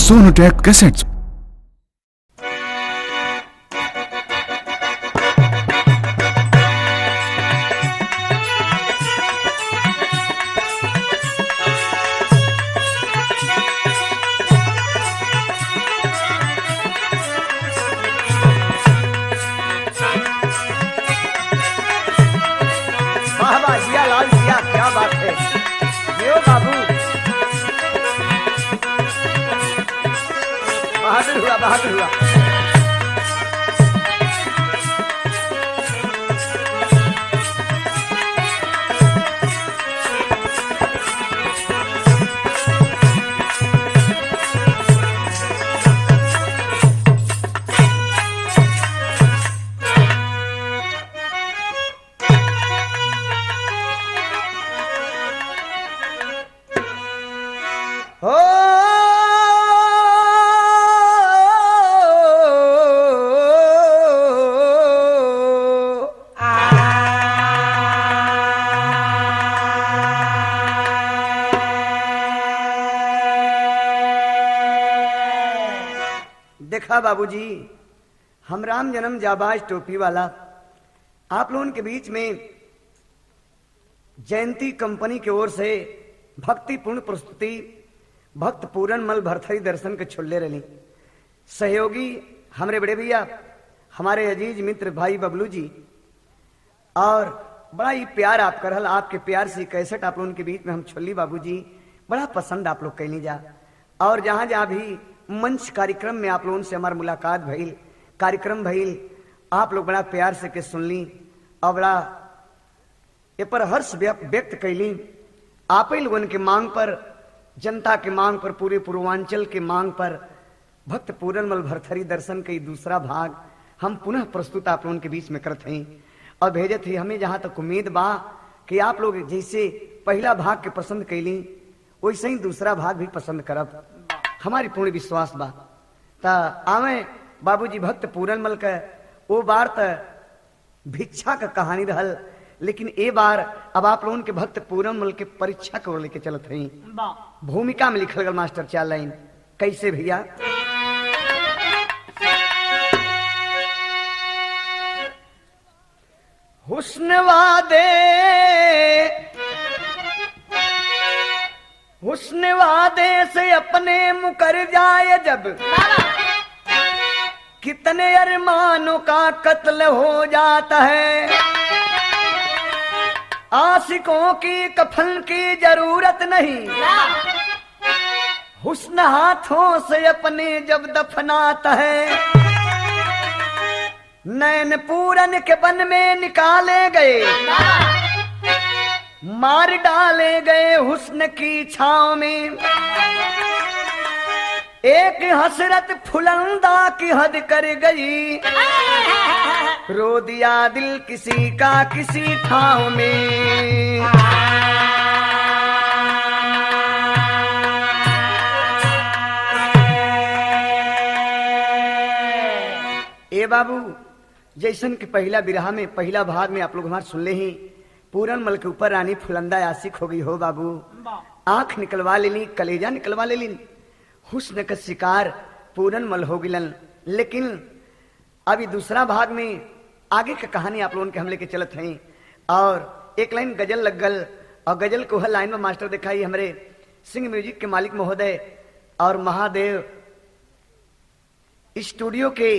Sonotech Cassettes। वाह वाह, जिया लाल जिया, क्या बात है। जियो बाबू, बहादुर हुआ, बहादुर हुआ। हो देखा बाबूजी, हम राम जन्म जाबाज टोपी वाला आप लोगों के बीच में जयंती कंपनी की ओर से भक्तिपूर्ण प्रस्तुति भक्त पूरन मल भरथरी दर्शन के छोले रही। सहयोगी हमरे बड़े भैया, हमारे अजीज मित्र भाई बबलू जी, और बड़ा ही प्यार आप करल, आपके प्यार से कैसेट आप लोगों के बीच में हम छोली बाबूजी बड़ा पसंद आप लोग कैली जा। और जहाँ जहाँ भी मंच कार्यक्रम में आप लोगों से हमार मुलाकात भइल, कार्यक्रम भइल, आप लोग बड़ा प्यार से के सुनली और बड़ा ए पर हर्ष व्यक्त कैली। आप ही लोगन के मांग पर, जनता के मांग पर, पूरे पूर्वांचल के मांग पर भक्त पूरनमल भरथरी दर्शन के दूसरा भाग हम पुनः प्रस्तुत आप लोगन के बीच में करते हैं और भेजत ही। हमें जहाँ तक उम्मीद बा कि आप लोग जैसे पहला भाग के पसंद कैली वैसे ही दूसरा भाग भी पसंद करब, हमारी पूर्ण विश्वास बा। ता आवे बाबूजी भक्त पूरनमल का वो बार त भिक्षा का कहानी रहल, लेकिन ए बार अब आप लोगन के भक्त पूरनमल के परीक्षा को लेके चलत हई। भूमिका में लिखल गल मास्टर चार लाइन, कैसे भैया? हुस्न वादे, हुस्न वादे से अपने मुकर जाए जब, कितने अरमानों का कत्ल हो जाता है। आशिकों की कफन की जरूरत नहीं, हुस्न हाथों से अपने जब दफनाता है। नैन पूरन के बन में निकाले गए, मार डाले गए हुस्न की छांव में। एक हसरत फुलंदा की हद कर गई, रो दिया दिल किसी का किसी ठाव में। ए बाबू, जैसन के पहला बिरहा में, पहला भाग में आप लोग हमारे सुन ले ही, पूरनमल के ऊपर रानी फुलंदा आशिक हो गई हो बाबू। आंख निकलवा लेली, कलेजा निकलवा लेली, हुस्न का शिकार पूरनमल हो गिलन। लेकिन अभी दूसरा भाग में आगे का कहानी आप लोगों के हम लेके चलत हैं। और एक लाइन गजल लग गल, और गजल को हर लाइन में मास्टर दिखाई हमारे सिंह म्यूजिक के मालिक महोदय और महादेव स्टूडियो के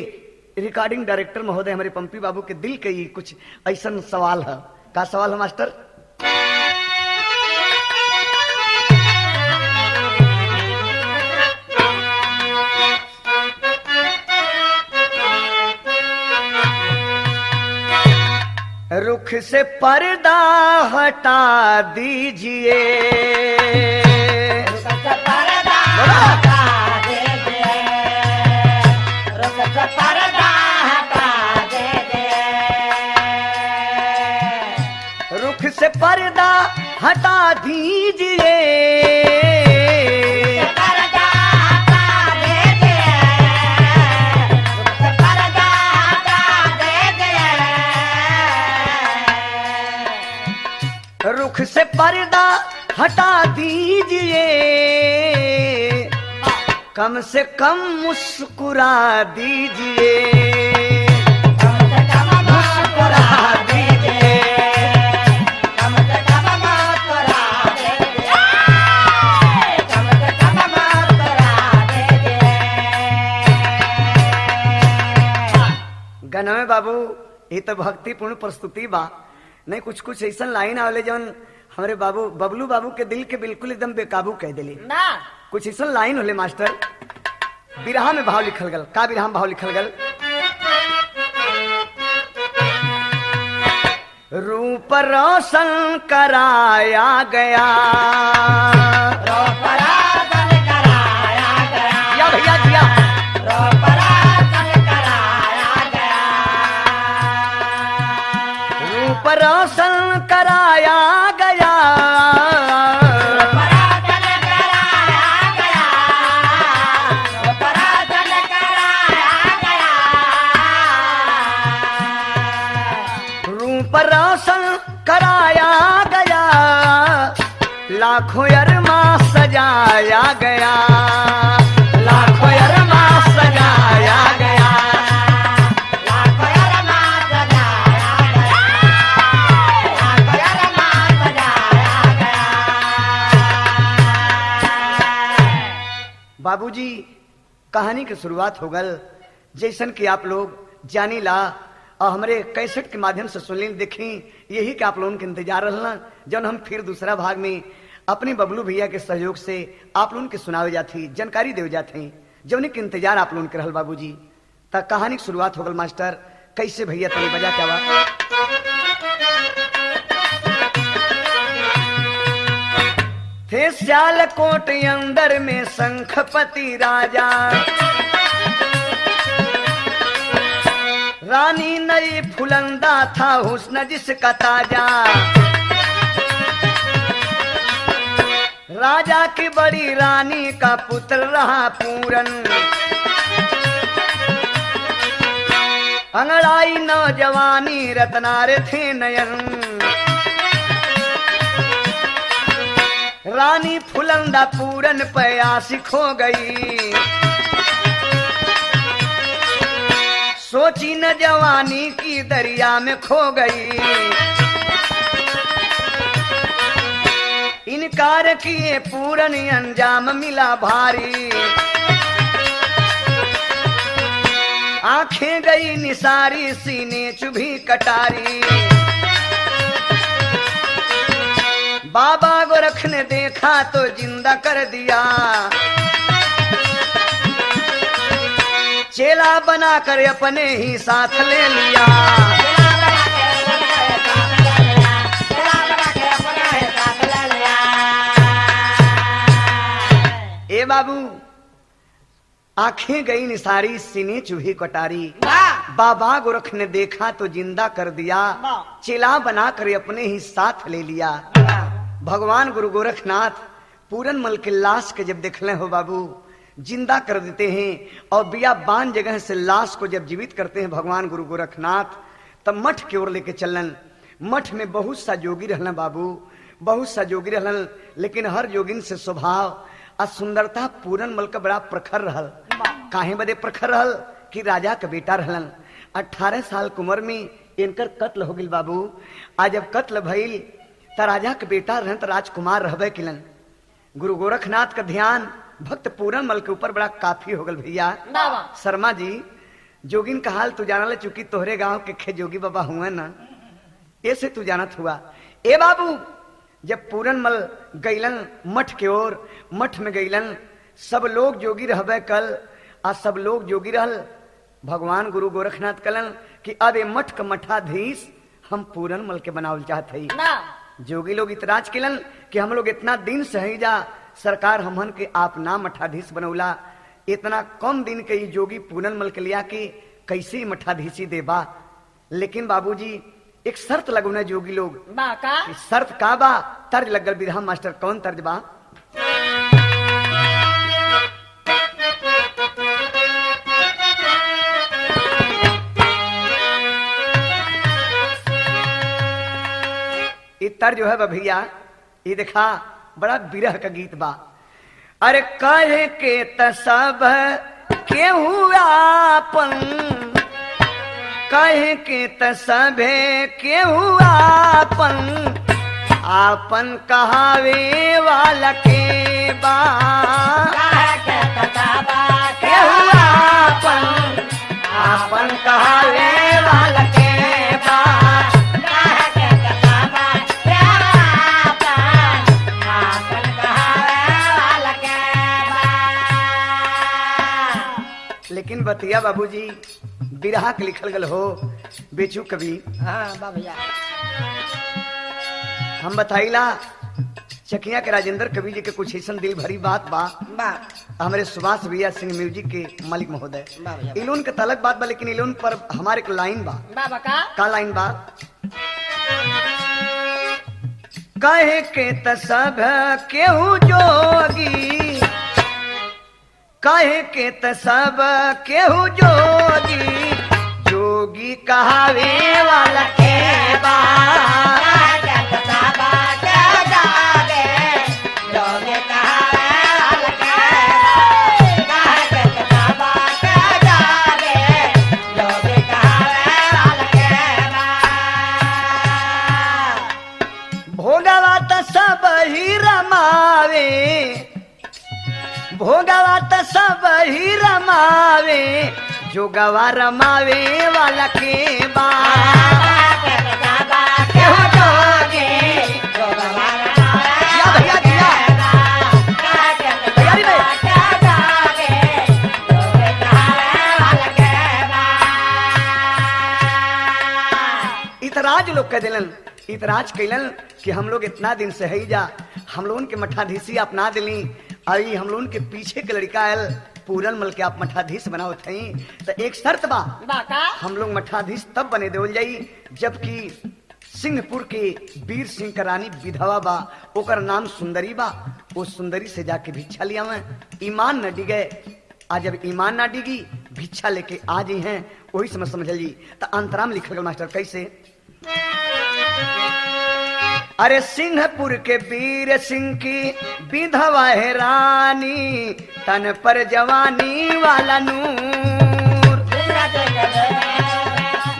रिकॉर्डिंग डायरेक्टर महोदय हमारे पंपी बाबू के दिल के ही कुछ ऐसा सवाल है। का सवाल है मास्टर? रुख से पर्दा हटा दीजिए, पर्दा हटा दीजिए, रुख से पर्दा हटा दीजिए, रुख से पर्दा हटा दीजिए, पर्दा हटा दीजिए, रुख से पर्दा हटा दीजिए, रुख से पर्दा हटा दीजिए। कम से कम मुस्कुरा दीजिए, कम से कम मुस्कुरा दीजिए, कम से कम मुस्कुरा दीजिए, कम से कम मुस्कुरा दीजिए। गनवे बाबू, ये तो भक्तिपूर्ण प्रस्तुति बा। नहीं कुछ कुछ ऐसा लाइन आवले जौन हमरे बाबू बबलू बाबू के दिल के बिल्कुल एकदम बेकाबू कह दिली। ना कुछ ऐसा लाइन होले मास्टर, बिरहा में भाव लिखल गल। का बिरहा में भाव लिखल गल? रूप रोशन कराया गया, रोपराजन कराया गया, या भैया जिया। रोपराजन कराया गया, रूप रोशन कराया गया, रोपराजन कराया गया, रोपराजन कराया गया, रूप रोशन कराया गया, लाखों अरमा सजाया गया, लाखों अरमा सजाया गया। लाखों अरमा सजाया गया, लाखों अरमा सजाया गया। बाबूजी, कहानी के शुरुआत हो गल। जैसन कि आप लोग जानी ला और हमरे कैसेट के माध्यम से सुन ली देखी, यही के आप लोगन के इंतजार रहना जब हम फिर दूसरा भाग में अपने बबलू भैया के सहयोग से आप लोगन के सुनावे जाती, जानकारी देवे जाती, जौन के इंतजार आप लोगन के रहल बाबूजी। त कहानी के शुरुआत हो गल मास्टर। कैसे भैया तनी बजा के आवा। थे सियालकोट अंदर में शंखपति राजा, रानी नई फुलंदा था हुस्न जिसका ताजा। राजा की बड़ी रानी का पुत्र रहा पूरन, अंगड़ाई नौजवानी रत्नारे थे नयन। रानी फुलंदा पूरन पे आशिक हो गई, सोची न जवानी की दरिया में खो गई। इनकार किए पूरन अंजाम मिला भारी, आंखें गई निसारी सीने चुभी कटारी। बाबा गोरख ने देखा तो जिंदा कर दिया, चेला बना कर अपने ही साथ ले लिया। ए बाबू, आंखें गई निसारी सीने चूही कटारी, बाबा गोरख ने देखा तो जिंदा कर दिया, चेला बना कर अपने ही साथ ले लिया। भगवान गुरु गोरखनाथ पूरन मल के लाश के जब देखले हो बाबू, जिंदा कर देते हैं और बियाबान जगह से लाश को जब जीवित करते हैं भगवान गुरु गोरखनाथ, तब मठ की ओर लेके चलन। मठ में बहुत सा जोगी रहलन बाबू, बहुत सा जोगी रहलन, लेकिन हर जोगिन से स्वभाव और सुंदरता पूरन मल का बड़ा प्रखर रहल। काहे बदे प्रखर रहल कि राजा का बेटा रहलन। 18 साल की उम्र में इनकर कत्ल हो गई बाबू। आज जब कत्ल भइल त राजा के बेटा रहन त राजकुमार रहबे किलन। गुरु गोरखनाथ का ध्यान भक्त पूरन मल के ऊपर बड़ा काफी हो गल भैया। शर्मा जी, जोगिन का हाल तू जानल, चूंकि तोहरे गांव के खे जोगी बाबा हुए ना, ऐसे तू जानत हुआ। ए बाबू, जब पूरन मल गैलन मठ के ओर, मठ में गैलन, सब लोग जोगी रहबे कल, आ सब लोग जोगी रहल। भगवान गुरु गोरखनाथ कलन कि अब ये मठ का मठाधीश हम पूरन मल के बनावल चाहत हई। जोगी लोग इतराज किलन कि हम लोग इतना दिन सही जा, सरकार हमन के आप ना मठाधीश बनौला, इतना कम दिन के ये जोगी पूरन मल के लिया कि कैसे मठाधीशी देबा। लेकिन बाबूजी एक शर्त लगौने जोगी लोग। कि शर्त का बा? तर्ज लगल बिरहा मास्टर, कौन तर्ज बा? ये तर्ज जो है बा भैया, ये देखा बड़ा बिरह का गीत बा। अरे कहे के त सब केहू आपन, कहे के त सभे केहू आपन, आपन कहावे वाला के बा। केहू आपन, आपन कहावे वाला के बा। लेकिन बतिया बाबूजी बिरहा के लिखल गल हो बेचू कवि। हाँ बाबूया। हम बताइला चकिया के राजेंद्र कवि जी के कुछ ऐसा दिल भरी बात बा। बा। हमारे सुभाष भैया सिंह म्यूजिक के मालिक महोदय, वाह भैया। इलोन के तलक बात बा, लेकिन इलोन पर हमारे एक लाइन बा। बाबा का का लाइन बा? कहे के त सब केहू जोगी, कहे के त सब केहू जोगी, जोगी कहावे वाला के बा। भोगवा त सब ही रमावे, भोगवा त सब ही रमावे, जोगवा रमावे वाला के बा। केहू जोगी, जिया भैया जिया, तैयारी में। इतराज लोग कह दिलन, इतराज कैलन कि हम लोग इतना दिन से है जा, हम लोगन के मठाधीशी अपना दिली, आई हम लोगन के पीछे के लड़का आयल पूरन मल के आप मठाधीश बनावत हई, तो एक शर्त बा, हम लोग मठाधीश तब बने देवल जाई जबकि सिंहपुर के वीर सिंह का रानी विधवा बा, ओकर नाम सुंदरी बा, वो सुंदरी से जाके भिक्षा लिया मैं, ईमान न डिगे। आज जब ईमान ना डिगी भिक्षा लेके आ जी हैं, वही समझ समझल जी। तो अंतराम लिखल गल मास्टर कैसे? अरे सिंहपुर के वीर सिंह की विधवा है रानी, तन पर जवानी वाला नूर।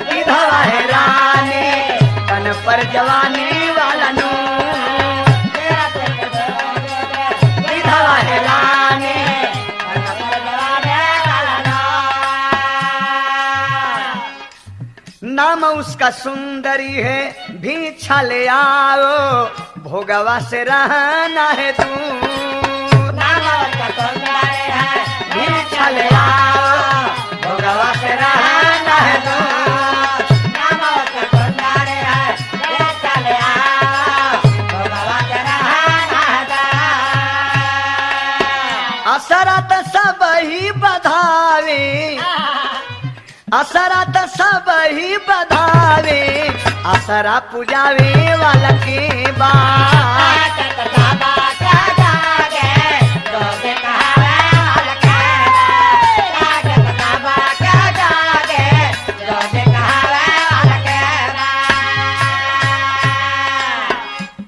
विधवा है रानी, तन पर जवानी वाला नूर। विधवा है रानी, नाम उसका सुंदरी है, भिक्षा ले आओ, भोगवा से रहना है दूर। भिक्षा ले आओ, भोगवा से रहना है दूर। असरा त सब ही बधावे, असरा त सब ही बधावे, असरा पुजावे वाला के बा।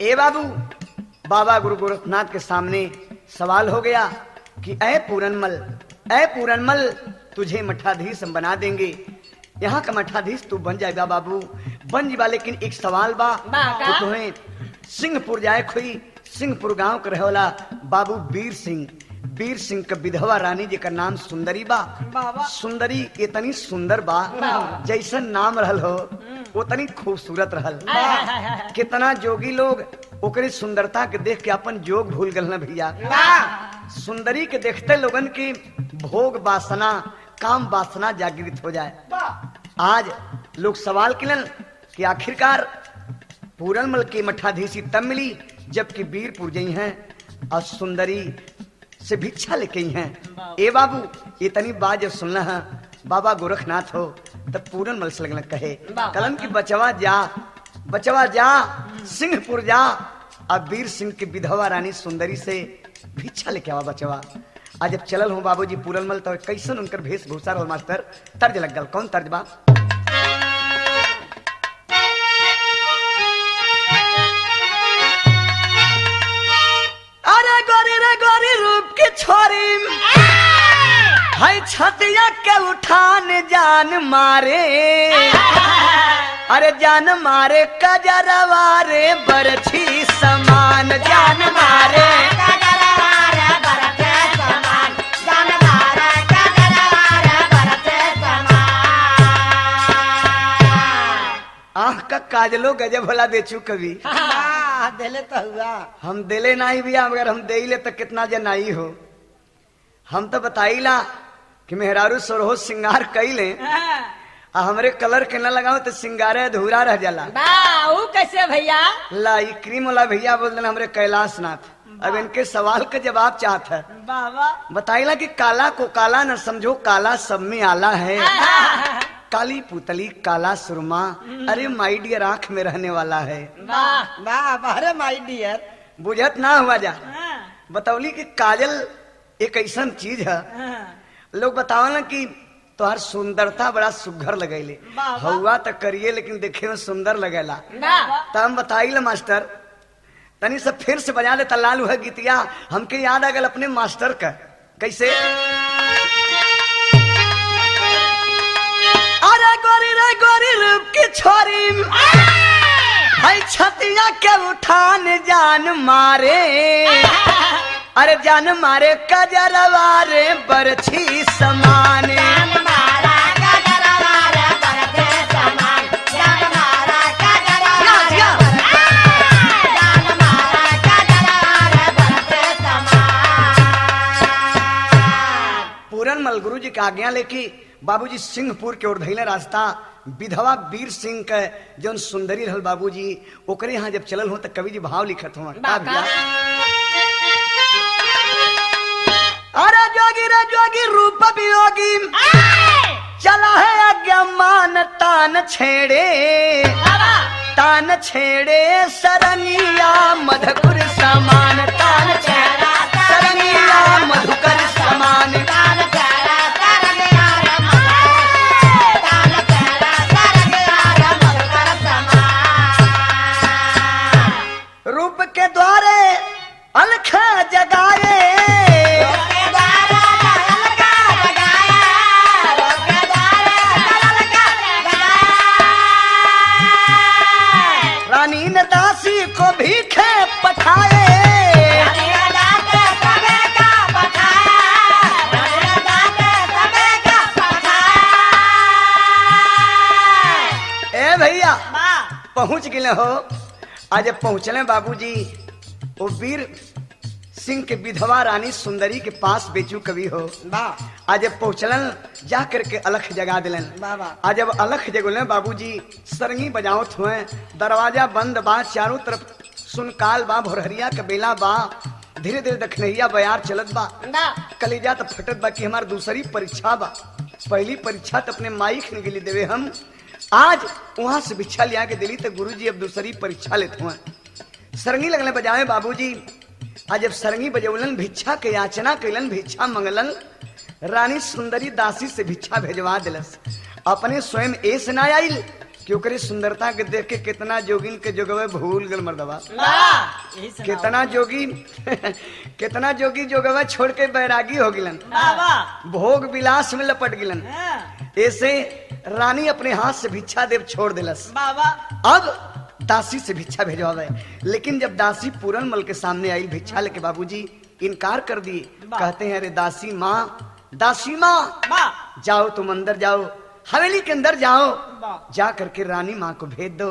ए बाबू, बाबा गुरु गोरखनाथ के सामने सवाल हो गया कि ऐ पूरनमल, ऐ पूरनमल, तुझे मठाधीश हम बना देंगे, यहाँ का मठाधीश तू बन जाएगा बाबू, बन जीबा, लेकिन एक सवाल बा, तो तुम्हें सिंहपुर जाए खोई, सिंहपुर गांव के रहेला बाबू वीर सिंह, वीर सिंह के विधवा रानी जेकर नाम सुंदरी बा। सुंदरी इतनी सुंदर बा, जैसन नाम रहल हो उतनी खूबसूरत रहल। कितना जोगी लोग ओकरे सुंदरता के देख के अपन जोग भूल गल ना भैया। सुंदरी के देखते लोगन की भोग वासना, काम वासना जागृत हो जाए। आज लोग सवाल किलन कि आखिरकार पूरनमल की मठाधीशी तब मिली जबकि वीरपुर जई हैं और सुंदरी से भिक्षा लेके आई हैं। ए बाबू, इतनी बात जब सुनना है बाबा गोरखनाथ हो तब पूरनमल से लगना कहे कलम की बचवा जा, बचवा जा, सिंहपुर जा, अब वीर सिंह की विधवा रानी सुंदरी से भिक्षा लेके आवा बचवा। आज जब चलल हूँ बाबूजी पूरनमल तो कैसन उनकर वेशभूषा रहो मास्टर, तर्ज लग गल। कौन तर्ज बा? अरे गोरी रे गोरी रूप की हाय छतिया के उठान जान मारे, अरे जान मारे कजरवा रे बरछी समान, जान मारे आँख का काजलो गजब होला बेचू कभी। दिले तो हुआ हम दिले नहीं भैया, अगर हम देले तो कितना जनाई हो। हम तो बताइला कि मेहरारू सोरहो सिंगार कैले आ हमरे कलर के न लगाओ तो सिंगारे अधूरा रह जाला। बा ऊ कैसे भैया? ला ई क्रीम वाला भैया बोल देना हमरे कैलाश नाथ। अब इनके सवाल का जवाब चाहत है। बाबा बताइला कि काला को काला न समझो, काला सब में आला है। काली पुतली काला सुरमा, अरे my dear आंख में रहने वाला है। वाह वाह वाह my dear. बुझत ना हुआ जा। बतौली कि काजल एक ऐसा चीज है, लोग बताओ ना कि तोहार सुंदरता बड़ा सुघर लगैले, हवा तो करिए लेकिन देखे में सुंदर लगेला। तो हम बताइल मास्टर तनी सब फिर से बजा ले तलाल हुआ गीतिया, हमके याद आ गल अपने मास्टर का। कैसे? अरे गोरी रे गोरी रूप की छोरी, हाय छतिया के उठान जान मारे, अरे जान मारे कजरवा रे बरछी समान। पूरन मल गुरु जी का आज्ञा लेके बाबूजी सिंहपुर के ओर धैले रास्ता। विधवा वीर सिंह के जौन सुंदरी रहल बाबूजी ओकरे यहाँ जब चलल हो तो कवि जी भाव लिखत हो। अरे जोगी रे जोगी रूप वियोगी, चला है आज्ञा मान तान छेड़े, तान छेड़े सरनिया मधुकर समान, तान छेड़ा सरनिया मधुकर समान। रूप के द्वारे अलख जगाए, रानी ने दासी को भीखे पठाए, ए भैया पहुंच गए हो। आज पहुंचले बाबूजी वो वीर सिंह के विधवा रानी सुंदरी के पास बेचू कवि हो। आज जब पहुंचलन जा करके अलख जगा दिलन। आज जब अलख जगुलन बाबूजी सरंगी बजावत हुए, दरवाजा बंद बा, चारों तरफ सुनकाल बा, भोरहरिया के बेला बा, धीरे धीरे दखनैया बयार चलत बा। कलेजा तो फटत बा कि हमार दूसरी परीक्षा बा, पहली परीक्षा तो अपने माई खन के लिए देवे हम, आज वहां से भिक्षा लिया के दिली तो गुरुजी अब दूसरी परीक्षा लेते हुए। सरंगी लगने बजावे बाबूजी। आज जब सरंगी बजौलन भिक्षा के याचना कैलन, भिक्षा मंगलन, रानी सुंदरी दासी से भिक्षा भेजवा दिलस। अपने स्वयं एस ना आइल कि ओकरे सुंदरता के देख के कितना जोगिन के जोगवे भूल गल मर्दवा, कितना जोगी कितना जोगी जोगवा छोड़ के बैरागी हो गिलन, भोग विलास में लपट गिलन। ऐसे रानी अपने हाथ से भिक्षा देव छोड़ दिलस। अब दासी से भिक्षा भेजवावे, लेकिन जब दासी पूरनमल के सामने आई भिक्षा लेके बाबूजी इनकार कर दिए। कहते हैं अरे दासी माँ, दासी माँ जाओ तुम अंदर जाओ, हवेली के अंदर जाओ, जा करके रानी माँ को भेज दो,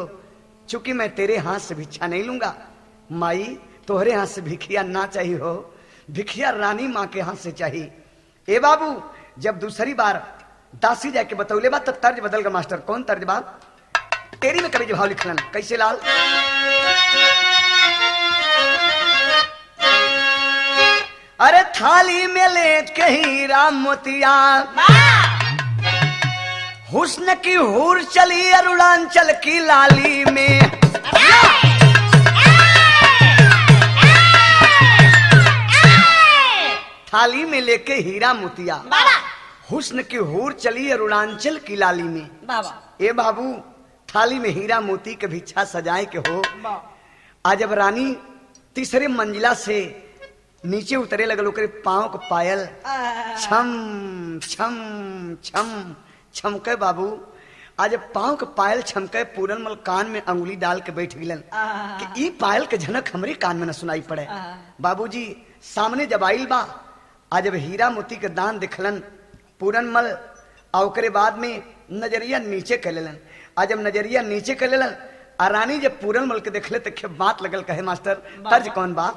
चूंकि मैं तेरे हाथ से भिक्षा नहीं लूंगा माई, तोहरे हाथ से भिखिया ना चाहिए हो, भिखिया रानी माँ के हाथ से चाहिए। ए बाबू जब दूसरी बार दासी जाके बतौले बा तब तर्ज बदल गया मास्टर। कौन तर्ज बा? तेरी में कभी भाव लिखलन कैसे लाल? अरे थाली में ले के हीरा मोतिया, हुस्न की हूर चली अरुणाचल की लाली में। थाली में लेके हीरा मोतिया, हुस्न की हूर चली अरुणाचल की लाली में। ए बाबू थाली में हीरा मोती के भिक्षा सजाए के हो। आज जब रानी तीसरे मंजिला से नीचे उतरे लगल ओकरे पाँव के पायल छम छम छम छमके बाबू। आज जब पाँव के पायल छमके पूरनमल कान में अंगुली डाल के बैठ गिलन कि ई पायल के झनक हमरे कान में न सुनाई पड़े। बाबूजी सामने जब आइल बा, आज जब हीरा मोती के दान देखलन पूरनमल, आ ओकरे बाद में नजरिया नीचे कर लेलन। आज जब नजरिया नीचे कर लेलन आ रानी जब पूरनमल के देखले तो खे बात लगल। कहे मास्टर तर्ज कौन बा?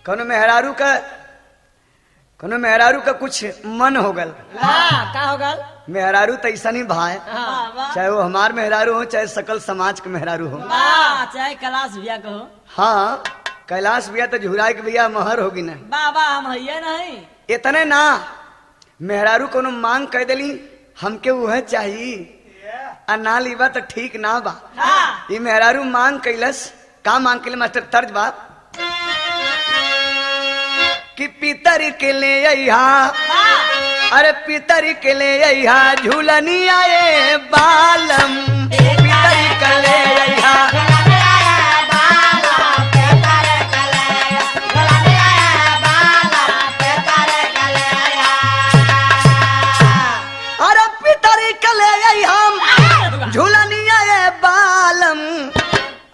कोनो मेहरारू का, कोनो मेहरारू का कुछ मन हो गल। का हो गल? मेहरारू तो ऐसा नहीं भाई, चाहे वो हमार मेहरारू हो चाहे सकल समाज के मेहरारू हो, चाहे कैलाश भैया को हो। हाँ कैलाश भैया तो झुराए के भैया महर होगी ना बाबा, हम है नहीं इतने ना। मेहरारू कोनो मांग कह दिली हमके वह चाहिए आ ना लीबा तो ठीक ना बा। ये मेहरारू मांग कैलस, का मांग कैले मास्टर? तर्ज बा कि पितर के ले अइहा, अरे पितर के ले अइहा झूलनी आए बालम, पितर के ले अइहा। अरे पितर के ले अइहा झूलनी आए बालम,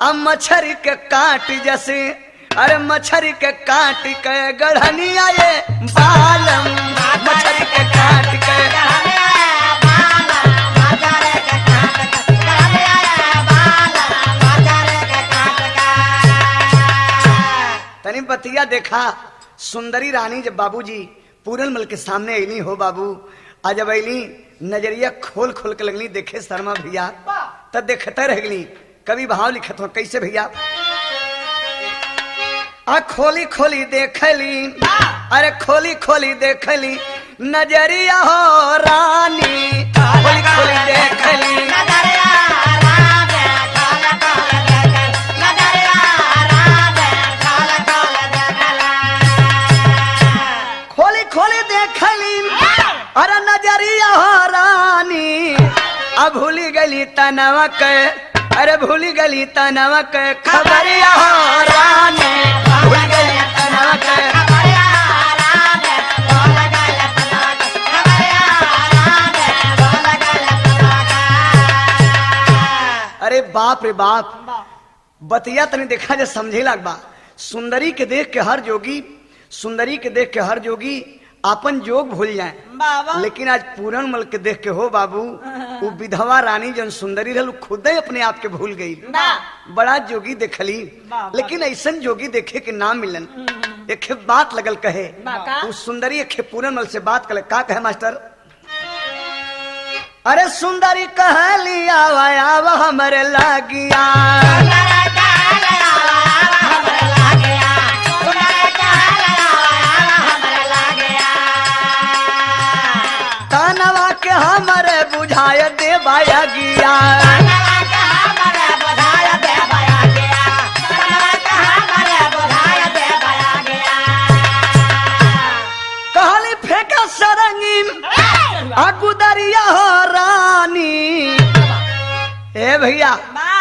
अब मच्छर के काट जैसे, अरे मच्छर के काट के गढ़नी आए बालम, मच्छर के काट के। तनी बतिया देखा सुंदरी रानी जब बाबूजी पूरनमल के सामने अली हो बाबू, आ जब अली नजरिया खोल खोल के लगली देखे शर्मा भैया, तब देखते रह गली। कभी भाव लिखत हो कैसे भैया? आ खोली खोली देखली, अरे खोली खोली देखली नजरिया हो रानी, खोली खोली देखली। खोली खोली देखली अरे नजरिया हो रानी, अब भूली गली तनवा के, अरे भूली गली तनवा के खबरिया हो रानी, भूल गली तनवा के। अरे बाप रे बाप, बतिया तनी देखा जे समझे लाग बा। सुंदरी के देख के हर जोगी, सुंदरी के देख के हर जोगी अपन जोग भूल जाए, लेकिन आज पूरनमल के देख के हो बाबू, वो विधवा रानी जन सुंदरी रहल खुद ही अपने आप के भूल गई। बड़ा जोगी देखली लेकिन ऐसा जोगी देखे के ना मिलन। एक बात लगल कहे वो सुंदरी एक पूरनमल से बात कले, का कहे मास्टर? अरे सुंदरी कहली आवा आवा हमरे लागिया, तनवा के हमरे बुझाय दे बाया गिया, कहली फेंका सरंगी अगुदरिया हो रानी। ए भैया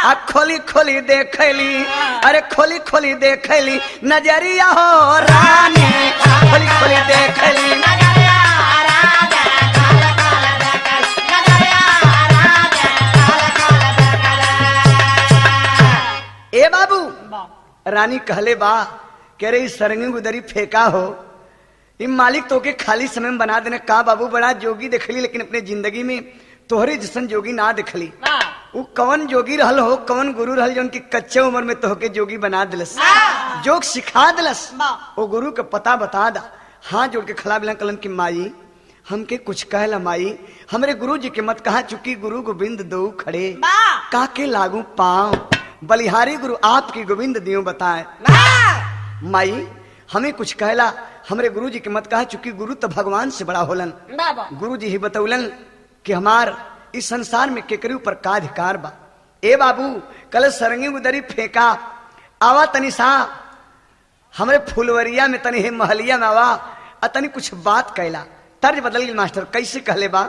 आ खोली खोली देखली, अरे खोली खोली देखली नजरिया हो रानी, खोली खोली देखली। ए बाबू रानी कहले बा कह रही सरंगी गुदरी फेंका हो, ये मालिक तो के खाली समय में बना देने का बाबू। बड़ा जोगी देखली लेकिन अपने जिंदगी में तोहरे जैसन जोगी ना देखली। वो कौन जोगी रहल हो, कौन गुरु रहल जो उनकी कच्चे उम्र में तोहके जोगी बना दिलस, जोग सिखा दिलस। वो गुरु के पता बता दा। हाथ जोड़ के खला बिला कलन की माई हमके कुछ कहला माई, हमरे गुरु जी के मत कहा चुकी गुरु गोविंद दो खड़े काके लागू पाँव, बलिहारी गुरु आपकी गोविंद दियो बताए। माई हमें कुछ कहला, हमरे गुरु जी के मत कहा चुकी गुरु तो भगवान से बड़ा होलन। गुरु जी ही बतौलन कि हमार इस संसार में केकरी ऊपर का अधिकार बा। ए बाबू कल सरंगी उदरी फेंका आवा तनी सा हमरे फुलवरिया में तनी हे महलिया में आवा आ तनी कुछ बात कहला। तर्ज बदल गई मास्टर, कैसे कहले बा?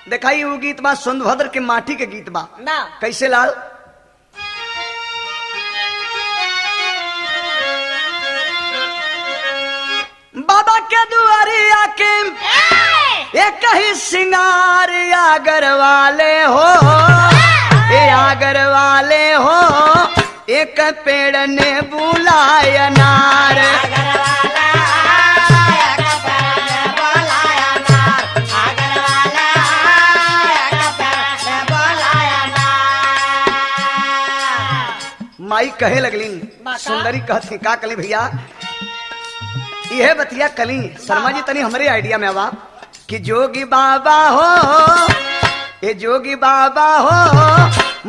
देखाई वो गीत बा सोनभद्र के माटी के गीत बा। ना। कैसे लाल? बाबा के दुआरिया के एक ही सिंगार आगर वाले हो, ए आगर वाले हो, एक पेड़ ने बुलाया नार। माई कहे लगलिन, सुंदरी कहती का कली भैया, यह बतिया कली शर्मा जी तनी हमरे आइडिया में आवा कि जोगी बाबा हो, ए जोगी बाबा हो,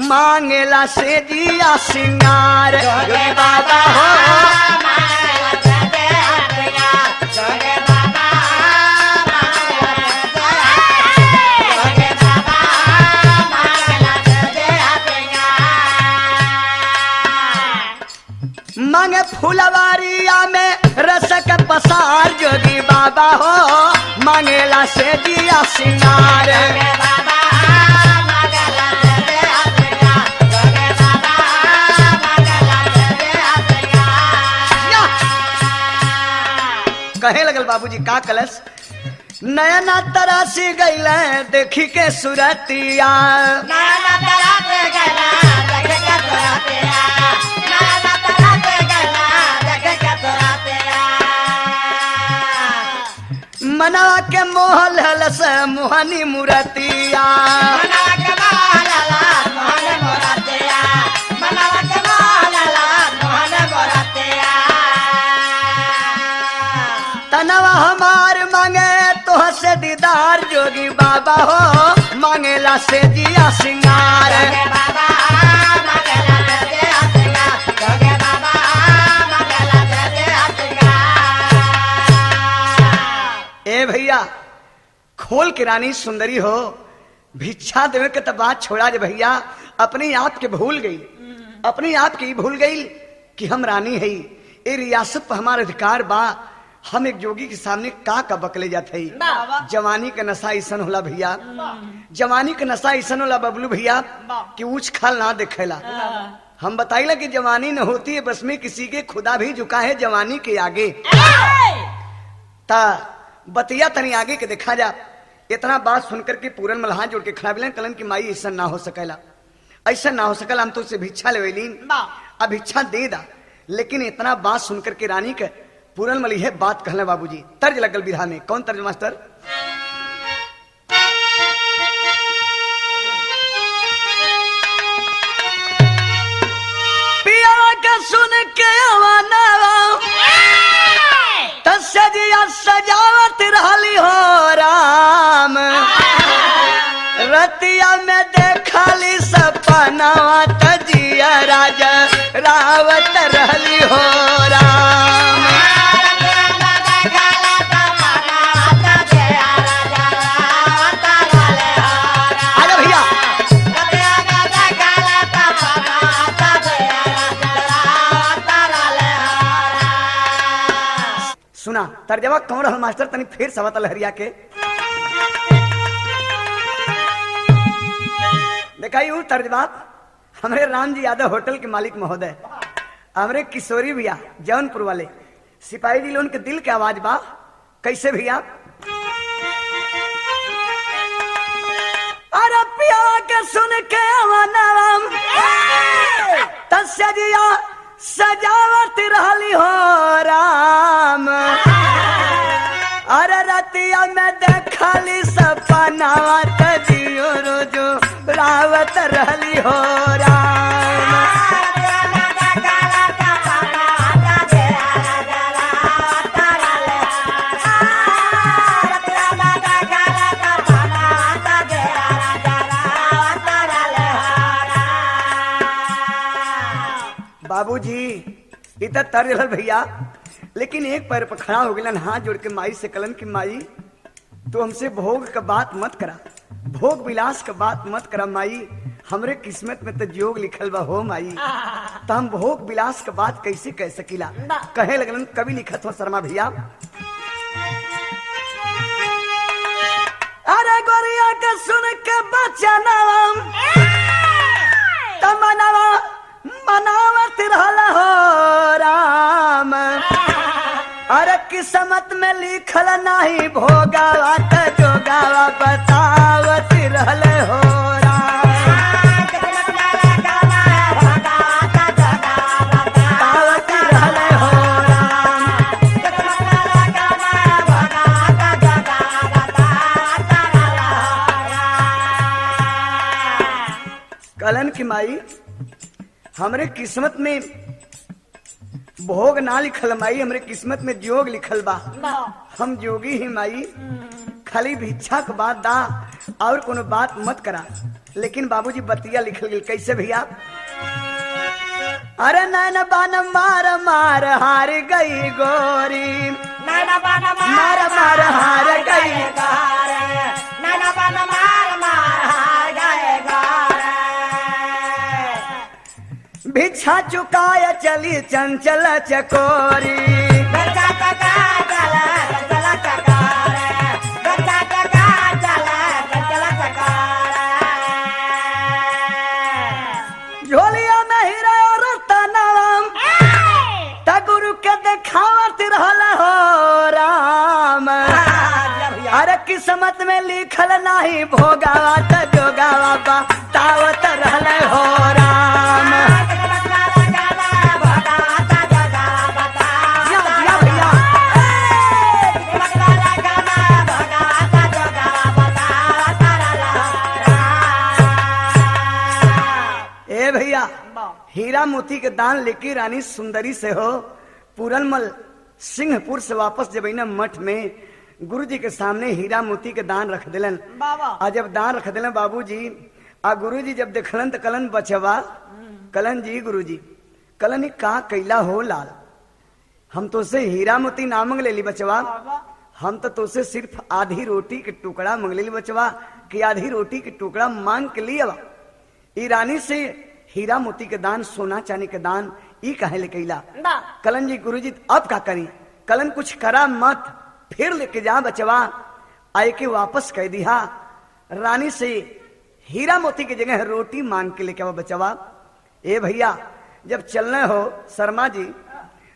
मांगेला से जिया सिंगार। जोगी बाबा हो, मांगे फुलवारिया में रसक पसार। जोगी बाबा हो, मांगेला से जिया सिंगार। कहे लगल बाबूजी का कलश, नयना तरासी गईल देखी के सुरतिया। मनवा के मोहल हलस मोहनी मुरतिया। तनवा हमार मांगे तोह से दीदार। जोगी बाबा हो, मांगेला से जिया सिंगार। ए भैया, खोल के रानी सुंदरी हो, भिक्षा देवे के तब बात छोड़ा जे भैया, अपने आप के भूल गई, अपने आप के ही भूल गई कि हम रानी है, ए रियासत पर हमारा अधिकार बा, हम एक जोगी के सामने का का बकले जाते ही। जवानी का नशा ऐसन होला भैया, जवानी का नशा ऐसन होला बबलू भैया कि ऊंच खाल ना देखेला। हम बताइला कि जवानी न होती है बस में किसी के, खुदा भी झुका है जवानी के आगे। ता बतिया तनी आगे के देखा जा। इतना बात सुनकर के पूरन मल्हान जोड़ के खड़ा मिलन कलन की माई ऐसा ना हो सकेला, ऐसा ना हो सकेला, हम तो उसे भिक्षा लेवेलीन, अब भिक्षा दे दा। लेकिन इतना बात सुनकर के रानी के पूरन मल यह बात कहले बाबूजी, तर्ज लगल बिरहा में। कौन तर्ज मास्टर? पिया के सुन के आवाना सजिया सजावत रहली हो राम, रतिया में देखली सपनावा तजिया राजा रावत रहली हो राम। आजा भैया, सुना तर्जमा कौन रहल मास्टर? तनी फिर सवत लहरिया के देखाई ऊ तर्जमा। हमरे रामजी यादव होटल के मालिक महोदय, हमरे किशोरी भैया जौनपुर वाले सिपाही जी लोगन के दिल के आवाज बा। कैसे भैया? अरे पिया के सुन के आवाना तसजिया सजावत रहली हो राम, अरे रतिया में देखली सपनावा तजियो रोजो रावत रहली हो राम। बाबूजी इतना तर रहल भैया, लेकिन एक पैर पर खड़ा हो गलन, हाथ जोड़ के माई से कलन की माई तू हमसे भोग का बात मत करा, भोग विलास का बात मत करा माई, हमरे किस्मत में तो जोग लिखल बा हो माई, त हम भोग विलास के बात कैसे कह सकीला। कहे लगलन कवि लिखत हो शर्मा भैया, अरे गोरिया के सुन के बचनवा तमनवा मनावत रहल हो राम। अरे किस्मत में लिखल नहीं भोगावा त जोगावा बतावत रहल हो राम। बतावत रहल हो राम। कलन की माई, हमरे किस्मत में भोग ना लिखल माई, हमरे किस्मत में जोग लिखल बा। हम जोगी ही माई, खाली भिक्षा के बात दा और कोनो बात मत करा। लेकिन बाबूजी बतिया लिखल गेल कैसे भैया? अरे नैन बान मार मार हार गई गोरी, मार मार हार गई। भिक्षा चुकाय चली चंचल चकोरी। झोलिया में हीरा और रतनवा त गुरु के देखावत रहल हो राम। अरे किस्मत में लिखल नहीं भोगावा त जोगावा बतावत रहल हो राम। जिया जिया भैया। ए भैया, हीरा मोती के दान लेके रानी सुंदरी से हो पूरनमल सिंहपुर से वापस जब ना मठ में गुरु जी के सामने हीरा मोती के दान रख दिलन। आ जब दान रख दिलन बाबूजी, आ गुरु जी जब देखलन त कलन बचवा, कलन जी गुरु जी, कलन ई का कैला हो लाल, हम तो से हीरा मोती ना मंग लेली बचवा, हम तो तुसे सिर्फ आधी रोटी के टुकड़ा मंग लेली बचवा, कि आधी रोटी के टुकड़ा मांग के लिया। ई रानी से हीरा मोती के दान, सोना चांदी के दान ई काहे ले कैला? कलन जी गुरुजी अब का करी? कलन कुछ करा मत, फिर लेके जा बचवा, आए के वापस कह दिया रानी से हीरा मोती की जगह रोटी मांग के लेके आवा बचवा। ए भैया, जब चलने हो शर्मा जी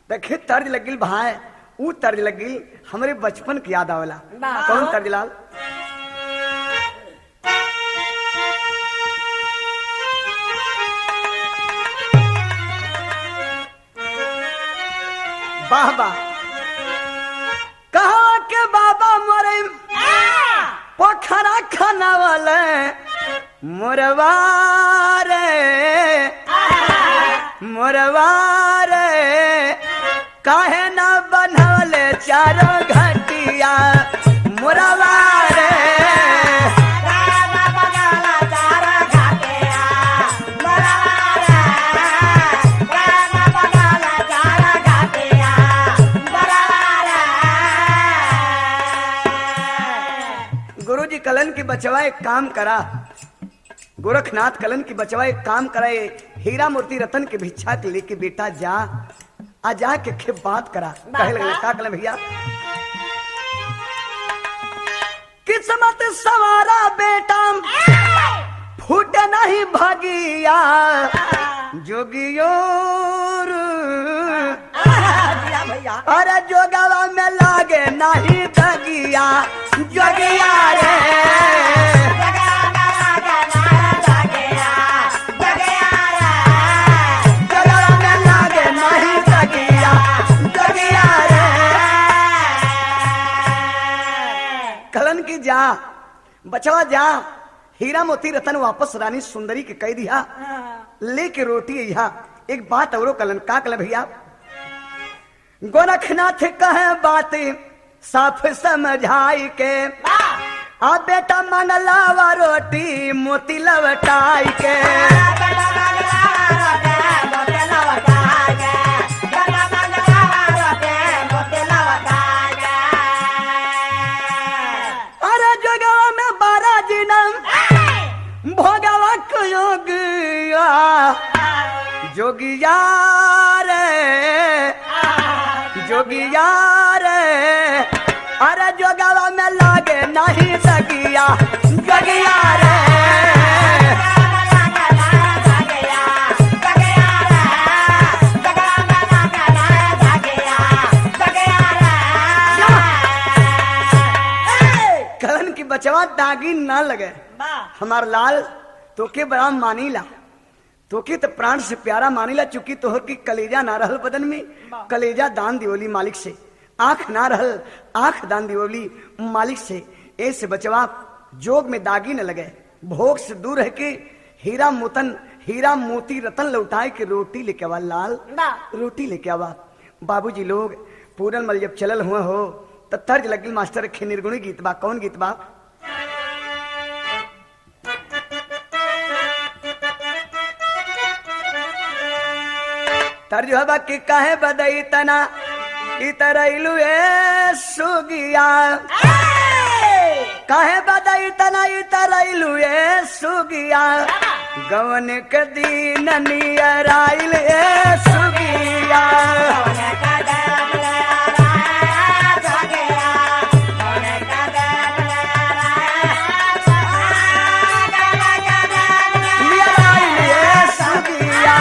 देखे तर्ज लगिल भाई, ऊ तर्ज लगिल हमरे बचपन की याद आवेला। कौन तर्ज लाल? वाह वाह। कहा के बाबा मोरे पोखरा खाना वाले मोरवा रे, मोरवा रे, काहे ना बनवले चारों घटिया मोरवा रे। गुरुजी कलन की बचवा एक काम करा, गोरखनाथ कलन की बचवा एक काम करा, हीरा मूर्ति रतन के भिक्षा के लेके बेटा जा, आ जा के खे बात करा। कहे लगले का कलन भैया? किस्मत सवारा बेटा फूट नहीं भगिया जोगियोर, अरे जोगवा में लागे नहीं दगिया जोगिया रे। जोगवा में लागे नहीं दगिया जोगिया रे। कलन की जा बचवा जा, हीरा मोती रतन वापस रानी सुंदरी के कह दिया लेके रोटी यहाँ। एक बात औरो कलन का कलन भैया? गोरखनाथ कहे बात साफ समझाई के, आ बेटा मंगलावा रोटी मोती लवटाई के। अरे जोगवा में बारा जिनम भोगवा योग जोगिया रे, जोगिया रे, अरे जोगावा में लागे नहीं सगिया, जोगिया रे। कलन की बचवा दागी ना लगे। हमार लाल तोके बड़ा मानीला, तोके तो प्राण से प्यारा मानीला, चूंकि तोहर की कलेजा ना रहल बदन में, कलेजा दान दियोली मालिक से, आंख ना रहल आंख दान दियोली मालिक से। ऐसे बचवा जोग में दागी न लगे, भोग से दूर रह के हीरा मोतन हीरा मोती रतन लौटाए के रोटी लेके आवा लाल, रोटी लेके आवा। बाबूजी लोग पूरन मल जब चलल हुआ हो तब तर्ज लगिल मास्टर के निर्गुणी गीत बा। कौन गीत बा? तर्ज हवा कि काहे बदई तना इतरैलु ए सुगिया, काहे बदई तना इतरैलु ए सुगिया, गवन के दीन नियर आइल ए सुगिया। नियर आइल ए सुगिया।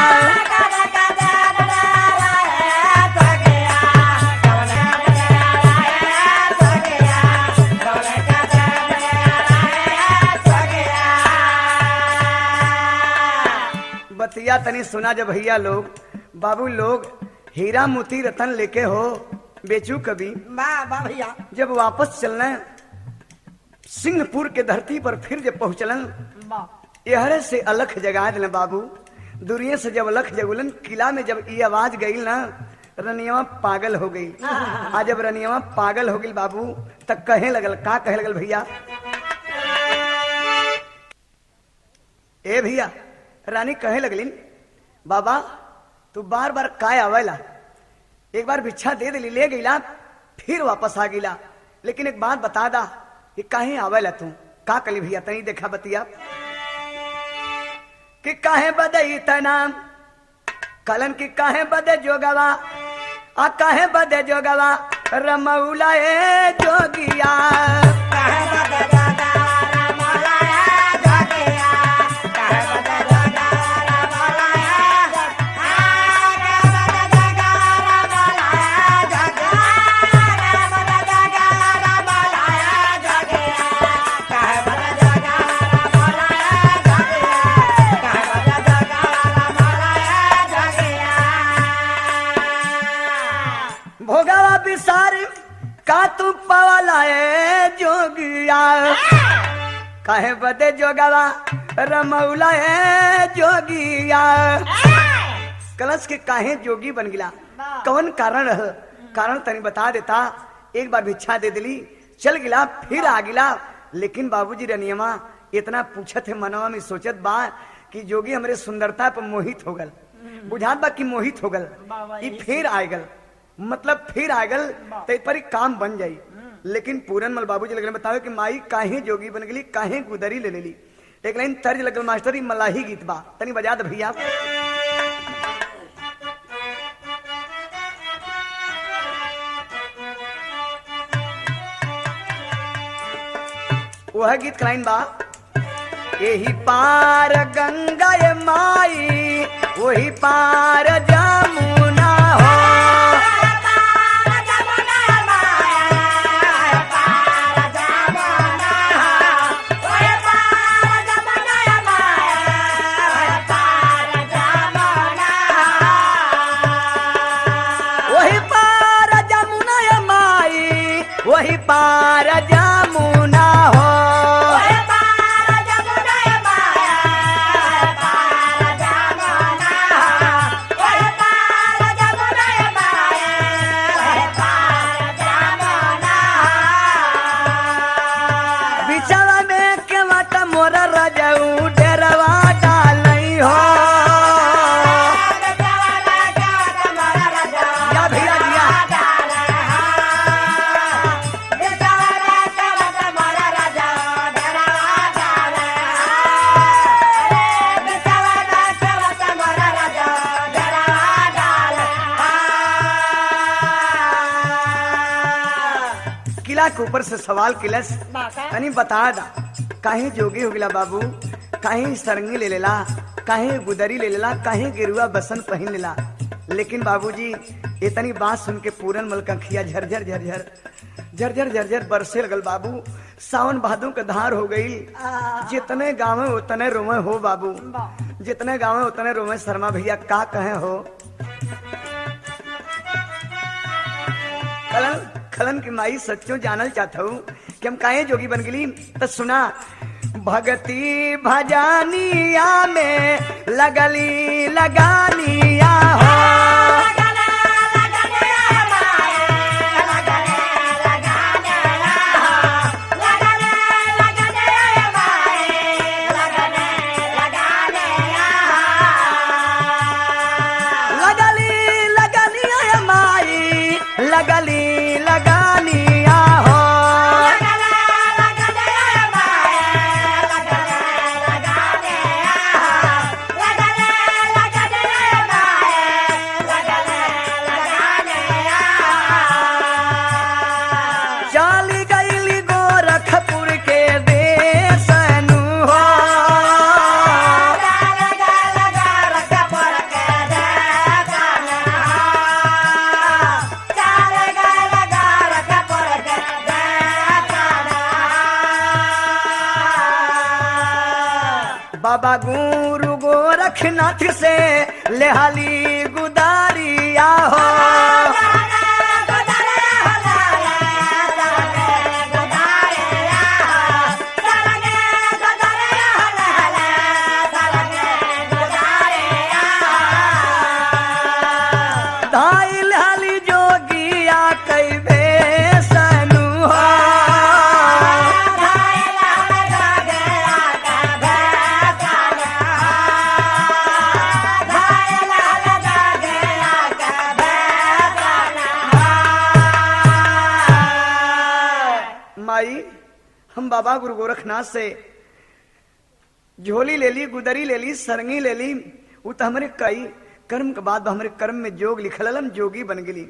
बतिया तनी सुना जब भैया लोग बाबू लोग हीरा मोती रतन लेके हो बेचू कभी वाह भैया। जब वापस चलना सिंहपुर के धरती पर फिर जब पहुंचलन यहरे से अलख जगा दिल बाबू। दुनिया से जब अलख जगुलन किला में जब ये आवाज गई ना रनियवा पागल हो गई। आज जब रनियवा पागल हो गई बाबू तब कहे लगल, का कहे लगल भैया? ए भैया रानी कहे लगलिन, बाबा तू बार बार काय आवेला, एक बार भिक्षा दे दिली ले गईला फिर वापस आ गईला, लेकिन एक बात बता दा कि काहे आवेला तू? का कली भैया तनी देखा बतिया कि काहे बदई तना कलन की काहे बदे जोगवा, आ काहे बदे जोगवा रमौला ए जोगिया। भोगावा बिसार का तू पवाला ए जोगिया, काहे बदे जोगवा रमौला ए जोगिया। कलश के काहे जोगी बन गिला, कौन कारण रह? कारण तनी बता देता। एक बार भिक्षा दे दिली चल गिला फिर आ गिला, लेकिन बाबूजी रनियमा इतना पूछत है मनवा में सोचत बा कि जोगी हमरे सुंदरता पर मोहित हो गल, बुझात बा कि मोहित हो गल, ई फिर आए गल, मतलब फिर आ गल तो पर ही काम बन जाई। लेकिन पूरनमल बाबूजी लगन बतावे कि माई काहे जोगी बन गई, काहे गुदरी ले लेली। एक लाइन तर्ज लगल मास्टर ई मलाही गीत बा, तनी बजा दे भैया। वह गीत लाइन बा, यही पार गंगा ये माई वही पार जमुना हो। वही पार जमुना ये माई वही पार जमुना हो। मंजिला के ऊपर से सवाल किलस, तनी बता दा काहे जोगी हो गिला बाबू, काहे सरंगी ले लेला, काहे गुदरी ले लेला, काहे गेरुआ बसन पहन लेला। लेकिन बाबूजी इतनी बात सुन के पूरन मल कंखिया झरझर झरझर झरझर झरझर बरसे लगल बाबू। सावन भादों के धार हो गई, जितने गावे उतने रोवे हो बाबू, जितने गावे उतने रोवे। शर्मा भैया का कहे हो, खलन खलन की माई सच्चो जानल चाहता हूँ कि हम काहे जोगी बन गली। तो सुना, भगती भजानिया में लगली लगानिया हो, लगली लगानिया माई लगली लगानिया हो। चाली गईली गोरखपुर के देश नु हो, बाबा गुरु गोरखनाथ से लेहाली गुदारिया हो। धाई लाली जोगिया कई भेसनु हो, माई हम बाबा गुरु गोरखनाथ से झोली ले ली, गुदरी ले ली, सरंगी ले ली, वो तो हमरे कई कर्म के बाद हमरे कर्म में जोग लिखल, हम जोगी बन गली।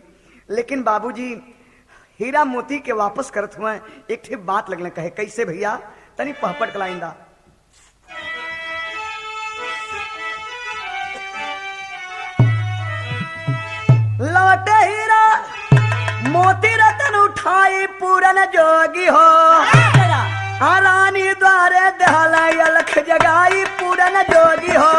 लेकिन बाबूजी हीरा मोती के वापस करत हुए एक ठे बात लगने कहे, कैसे भैया तनी पहपट कलाइंदा। लौटे हीरा मोती रतन उठाई पूरन जोगी हो, आ रानी द्वारे दहला अलख जगाई पूरन जोगी हो।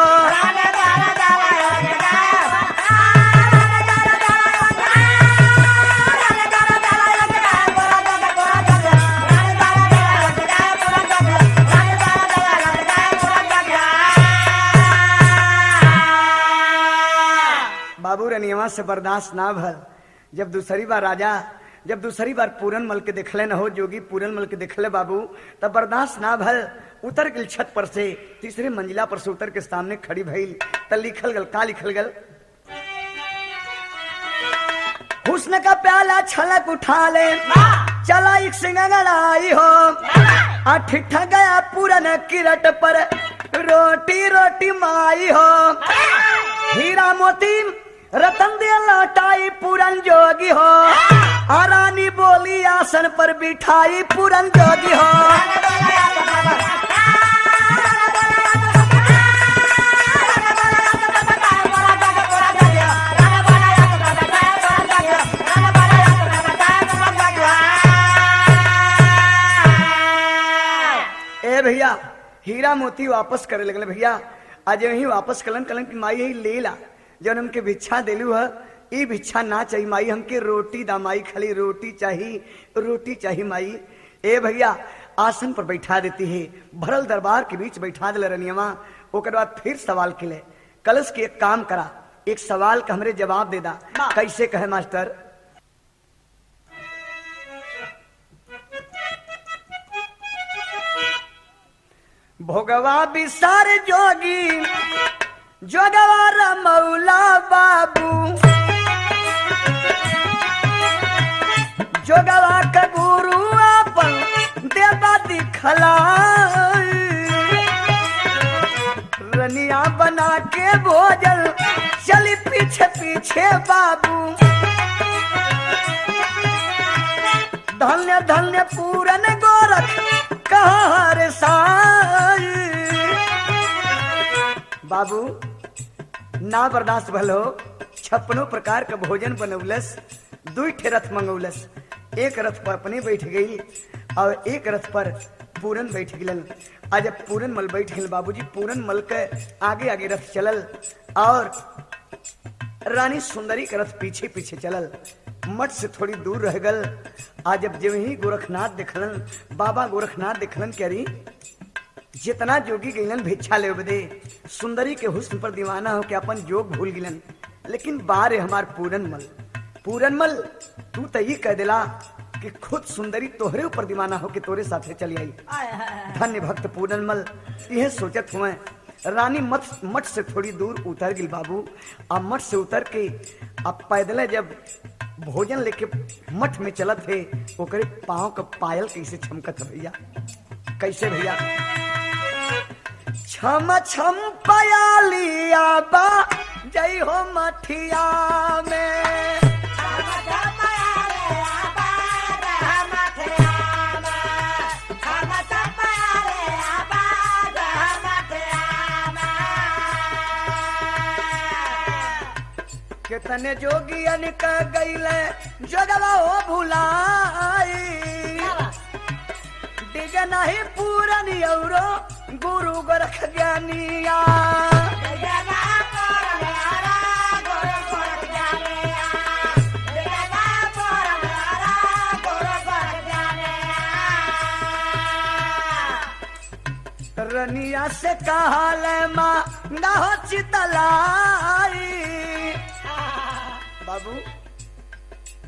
बाबू रनियवा से बर्दाश्त ना भल। जब दूसरी बार राजा, जब दूसरी बार पूरन मल के देखले न हो जोगी पूरन मल के देखले बाबू, तब बर्दाश्त ना भल, उतर गल छत पर से, तीसरे मंजिला पर से उतर के सामने खड़ी भइल। त लिखल गल, का लिखल गल, हुस्न का प्याला छलक उठा ले, चला एक सिंगड़ाई हो, अठिठा गया पूरन किरट पर रोटी रोटी माई हो, हीरा मोती रतन दे लौटाई पूरन जोगी हो, आ रानी बोली आसन पर बिठाई पूरन जोगी हो। ए भैया हीरा मोती वापस करे लगल भैया। आज यही वापस कलन कलन की माई यही ले ला, जौन हमके भिक्षा देलू है, ई भिक्षा ना चाहिए माई, हमके रोटी दा माई, खाली रोटी चाहिए, रोटी चाहिए माई। ए भैया आसन पर बैठा देती है, भरल दरबार के बीच बैठा दिल रनियमा। ओकर बाद फिर सवाल किले कलश के एक काम करा, एक सवाल का हमरे जवाब दे दा। कैसे कहे मास्टर, भोगवा बिसार जोगी जोगवा रमौला बाबू, जोगवा का गुरु अपन देवा दिखला, रनिया बना के भोजन चली पीछे पीछे बाबू, धन्य धन्य पूरन गोरख कहर साई। बाबू ना बर्दाश्त भलो 56 प्रकार का भोजन बनौलस, दुई ठे रथ मंगौलस। एक रथ पर अपने बैठ गई और एक रथ पर पूरन बैठ गलन। आज जब पूरन मल बैठ गए बाबूजी, पूरन मल के आगे आगे रथ चलल और रानी सुंदरी के रथ पीछे पीछे चलल। मठ से थोड़ी दूर रह गल। आज जब जब ही गोरखनाथ देखलन, बाबा गोरखनाथ देखलन के अरे जितना जोगी गईलन भिक्षा ले बदे, सुंदरी के हुस्न पर दीवाना हो के अपन जोग भूल गिलन, लेकिन बारे हमार पूरन मल, पूरन मल तू तो ये कह दिला कि खुद सुंदरी तोहरे ऊपर दीवाना हो के तोरे साथे चली आई। धन्य भक्त पूरन मल यह सोचत हुए। रानी मठ मठ से थोड़ी दूर उतर गिल बाबू। अब मठ से उतर के अब पैदल जब भोजन लेके मठ में चलत है, ओकरे पाँव का पायल कैसे छमकत है भैया, कैसे भैया। छम छम पयालिया बा जय हो मठिया में। कितने जोगियन का गईले जोगवा हो भुलाई, डिग नहीं पूरन औरो गुरु गोरख ज्ञानिया। रनिया से कहल माँ ना हो चितलाई। बाबू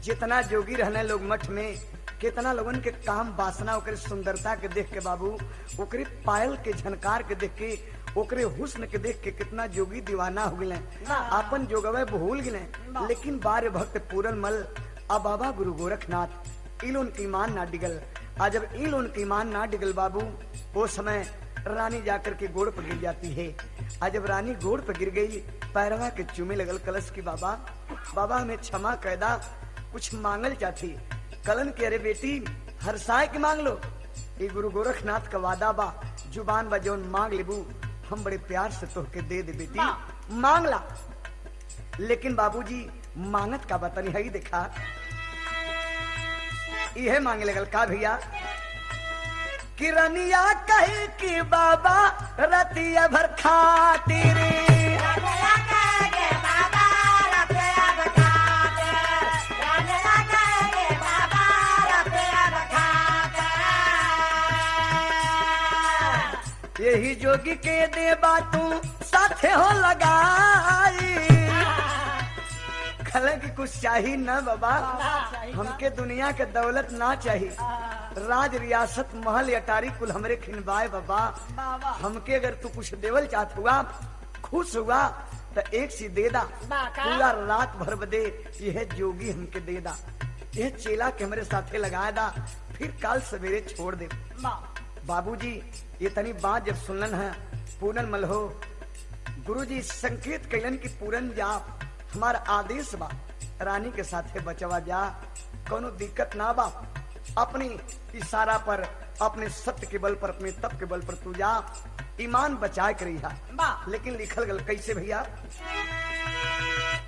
जितना जोगी रहने लोग मठ में, कितना लोगन के काम वासना ओकरे सुंदरता के देख के बाबू, ओकरे पायल के झनकार के देख के, ओकरे हुस्न के देख के कितना जोगी दीवाना हो गए, अपन जोगवे भूल गए। लेकिन बारे भक्त पूरन मल अब बाबा गुरु गोरखनाथ इलोन की ईमान ना डिगल। आज जब इलोन की ईमान ना डिगल बाबू, वो समय रानी जाकर के गोड़ पर गिर जाती है। आज जब रानी गोड़ पर गिर गई, पैरवा के चूमे लगल कलश की, बाबा बाबा हमें क्षमा कैदा, कुछ मांगल चाहती। कलन के अरे बेटी हरसाए के मांग लो, ये गुरु गोरखनाथ का वादा बा, जुबान बा जोन मांग लेबू हम बड़े प्यार से तोहके दे दे बेटी, मांग ला। लेकिन बाबूजी मांगत का बतन है देखा, यह मांगे लगल का भैया, किरनिया कही कि बाबा रतिया भर खातिर। यही जोगी के देबा तू साथे हो लगाई। खले की कुछ चाहिए ना बाबा, हमके दुनिया के दौलत ना चाहिए, राज रियासत महल अटारी कुल हमरे खिनवाए बाबा। हमके अगर तू कुछ देवल चाहत हुआ, खुश हुआ तो एक सी दे दा, पूरा रात भर बदे यह जोगी हमके दे दा, यह चेला के हमरे साथे लगा दा, फिर काल सवेरे छोड़ दे। बाबूजी ये तनी बात जब सुनलन है पूरन मल हो, गुरुजी संकेत कैलन कि पूरन जा, हमारा आदेश बा, रानी के साथे बचवा जा, कोनो दिक्कत ना बा, अपनी इशारा पर, अपने सत्य के बल पर, अपने तप के बल पर तू जा, ईमान बचाए के रहिया। लेकिन लिखल गल कैसे भैया,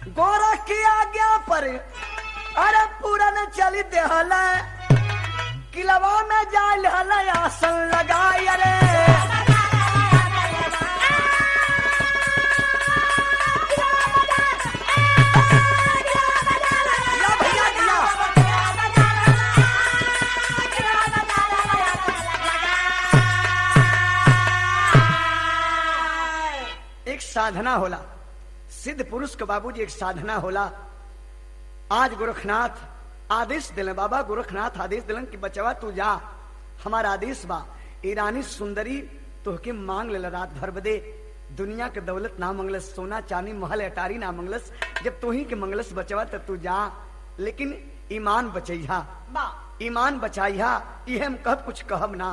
गोरा की आज्ञा पर अरे पूरन चली देहला, किलवा में जाल हला आसन लगाई। अरे या भैया दिया। एक साधना होला सिद्ध पुरुष के बाबूजी, एक साधना होला। आज गोरखनाथ आदेश दिलन, बाबा गोरखनाथ आदेश दिलन कि बचवा तू जा, हमारा आदेश बा, ईरानी सुंदरी तोहके मांग ले रात भर बदे, दुनिया के दौलत ना मंगलस, सोना चांदी महल अटारी ना मंगलस, जब तोही के मंगलस बचवा तब तू जा, लेकिन ईमान बचैहा, ईमान बचाइहा, इहे हम कब कुछ कहब ना।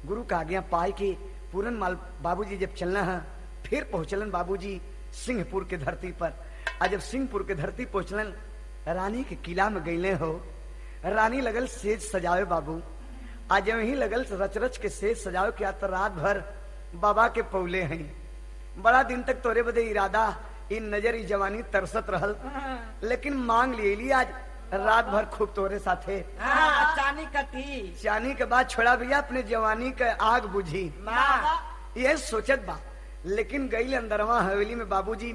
गुरु का आज्ञा पाए के पूरन माल बाबूजी जब चलना है, फिर पहुंचलन बाबूजी सिंहपुर के धरती पर। आज जब सिंहपुर के धरती पहुंचलन, रानी के किला में गईले हो, रानी लगल सेज सजावे बाबू। आज वही लगल रच रच के सेज सजावे के आता रात भर बाबा के पौले हैं। बड़ा दिन तक तोरे बदे इरादा इन नजर ई जवानी तरसत रहल, लेकिन मांग लिए आज रात भर खूब तोरे साथे। चानी कटी चानी के बाद छोड़ा भैया अपने जवानी के आग बुझी, ये सोचत बा। लेकिन गई अंदरवा हवेली में बाबूजी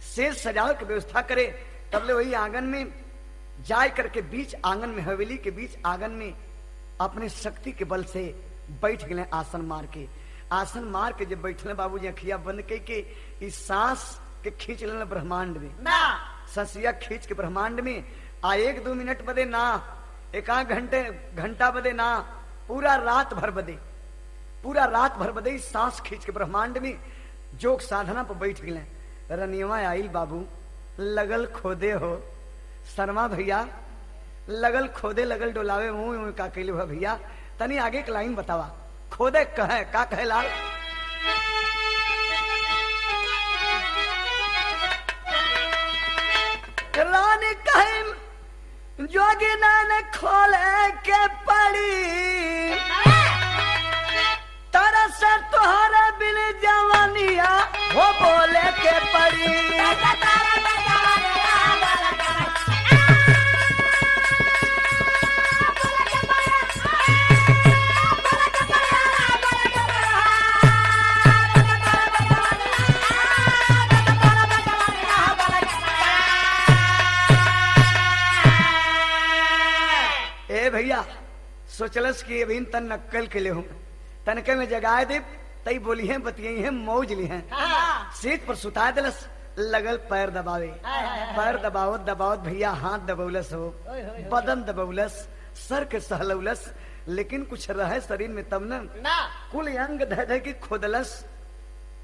सेज सजावे के व्यवस्था करे, तबले वही आंगन में जाय करके बीच आंगन में, हवेली के बीच आंगन में अपने शक्ति के बल से बैठ गए आसन मार के। आसन मार के जब बैठले बाबूजी अखिया बंद कई के इस सांस के खींच लेना ब्रह्मांड में, ससिया खींच के ब्रह्मांड में आ 1-2 मिनट बदे ना, एक घंटे घंटा बदे ना, पूरा रात भर बदे, पूरा रात भर बदे सांस खींच के ब्रह्मांड में जोग साधना पर बैठ गए। रनियवा आइल बाबू, लगल खोदे हो शर्मा भैया, लगल खोदे लगल डोलावे मुंह मुंह का कैले भैया तनी आगे के लाइन बतावा। खोदे कहे का कहे लाल? रानी कहे जोगी नान खोले के पड़ी, तरस तुहरा बिन जवानिया हो बोले के पड़ी। ए भैया सोचलस कि अभी तन नक्कल के ले हूं, तनके में जगाए दे तई बोली है बतियाई है मौज ली है। सीट पर सुता दिलस, लगल पैर दबावे, पैर दबावत दबावत भैया हाथ दबौलस हो, बदन दबौलस, सर के सहलौलस, लेकिन कुछ रहे शरीर में तब न, कुल अंग धह धह के खोदलस,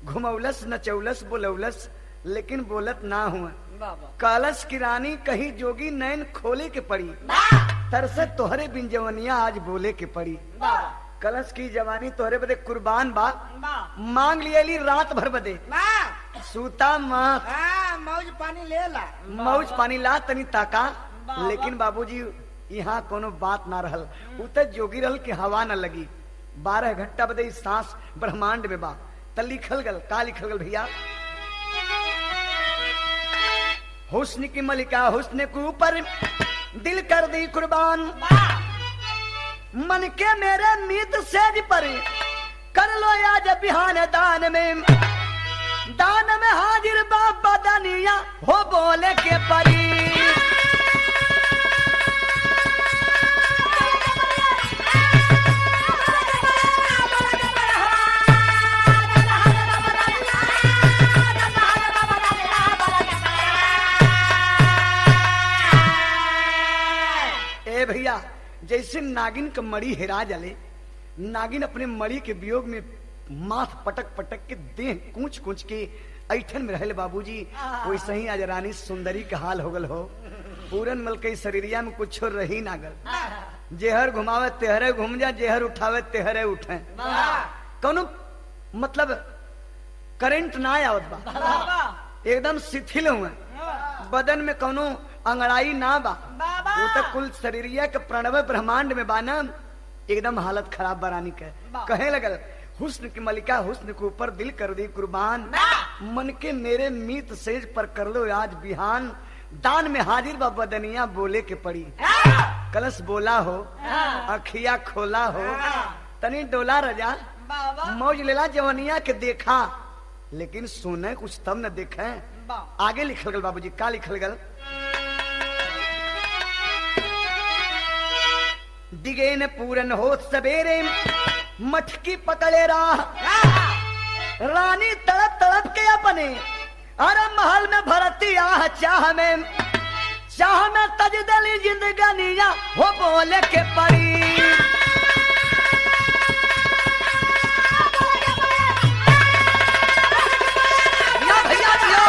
घुमौलस, नचौलस, बोलौलस, लेकिन बोलत ना हुआ। कलश की रानी कहीं जोगी नैन खोले के पड़ी, तरसे तोहरे बिन जवनिया आज बोले के पड़ी। कलश की जवानी तोहरे बदे कुर्बान बा, मांग लिया रात भर बदे, सूता मात मौज पानी ले ला, मौज पानी ला तनी ताका। लेकिन बाबूजी यहाँ कोनो बात ना रहल, उत जोगी रहल कि हवा न लगी। 12 घंटा बदे सांस ब्रह्मांड में बा। त लिखल गल का लिखल गल भैया? हुस्न की मलिका हुस्न के ऊपर दिल कर दी कुर्बान, मन के मेरे मीत सेज पर कर लो आज बिहान दान में, दान में हाजिर बाबा दानिया हो बोले के परी। ए भैया जैसे नागिन का मड़ी हेरा जले, नागिन अपने मड़ी के वियोग में माथ पटक पटक के देह कूच कूच के ऐठन में रहले बाबूजी, वैसे ही आज रानी सुंदरी का हाल हो गल हो। पूरन मल के शरीरिया में कुछ रही नागल, जेहर घुमावे तेहरे घूम जा, जेहर उठावे तेहरे उठे, कोनो मतलब करंट ना आवत बा, एकदम शिथिल हुए, बदन में कोनो अंगड़ाई ना बा, वो तो कुल शरीरिया के प्रणव ब्रह्मांड में बाना, एकदम हालत खराब बरानी के। कहे लगल हुस्न की मलिका हुस्न के ऊपर दिल कर दी कुर्बान, मन के मेरे मीत सेज पर कर लो आज बिहान, दान में हाजिर बा बदनिया बोले के पड़ी। कलश बोला हो, अखिया खोला हो, तनी डोला रजा, मौज लेला जवनिया के देखा, लेकिन सुने कुछ तब न देखे। आगे लिखल गल बाबूजी का लिखल गल? दिगे न पूरन हो सवेरे मटकी पकड़े राह, रानी तड़प तड़प के अपने अरे महल में भरती आह चाह में, चाह में तज दली जिंदगानिया हो बोले के पड़ी। भैया भैया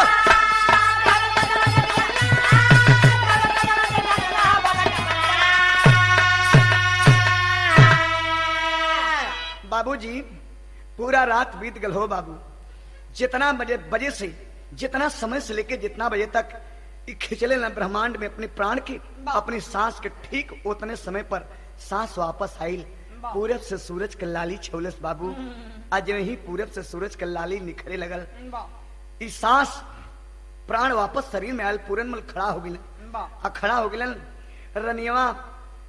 बाबूजी पूरा रात बीत गल हो बाबू। जितना बजे बजे से जितना समय से लेके जितना बजे तक ई खिंचले न ब्रह्मांड में अपने प्राण के, अपनी सांस के ठीक उतने समय पर सांस वापस आईल। पूरब से सूरज के लाली छौलस बाबू। आज ही पूरब से सूरज के लाली निखरे लगल। ई सांस प्राण वापस शरीर में आयल। पूरनमल खड़ा हो गिलन। आ खड़ा हो गिलन, रनियवा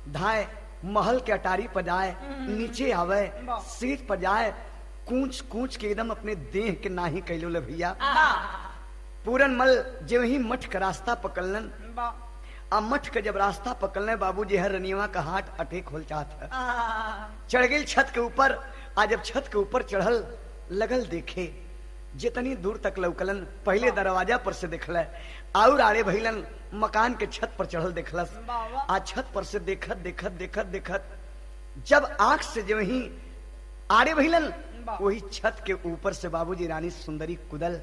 धाए महल के अटारी पर जाए, नीचे आवे, सीट पर जाए, कूच कूच के एकदम अपने देह के नाही कैलो ले भैया। पूरनमल जो ही मठ का रास्ता पकड़लन, आ मठ के जब रास्ता पकड़ने बाबूजी हर रनियवा का हाथ अटैक होल चाहत है। चढ़ गई छत के ऊपर। आ जब छत के ऊपर चढ़ल लगल देखे, जितनी दूर तक लौकलन पहले दरवाजा पर से देखल, और आड़े भइलन मकान के छत पर चढ़ल देखलस। आ छत पर से देखत देखत देखत देखत जब आंख से जो ही आड़े भइलन, वही छत के ऊपर से बाबूजी रानी सुंदरी कुदल।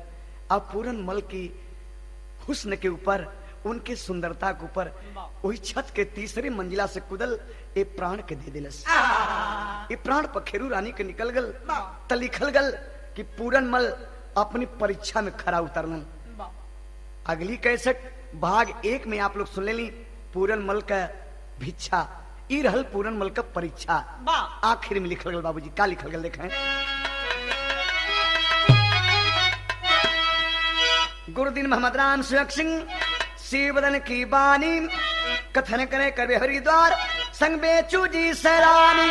अब पूरन मल की हुस्न के ऊपर, उनके सुंदरता के ऊपर, वही छत के तीसरे मंजिला से कुदल, ए प्राण के दे दिलस। ए प्राण पखेरु रानी के निकल गल। त लिखल गल कि पूरनमल अपनी परीक्षा में खरा उतरलन। अगली कैसेट भाग 1 में आप लोग सुन लेली पूरनमल का भिक्षा। ई रहल पूरनमल का परीक्षा। आखिर में लिखल गल बाबूजी, का लिखल गल देखें। गुरुदीन मोहम्मद राम सुयक सिंह शिवदन की बानी, कथन करे करवे हरिद्वार संग बेचू जी सैलानी।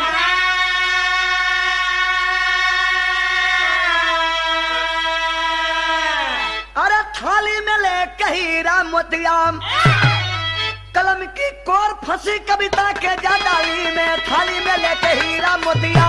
अरे थाली में ले कहीरा मोतियाम, कलम की कोर फंसी कविता के जा डाली में, थाली में ले कहीरा मोतिया।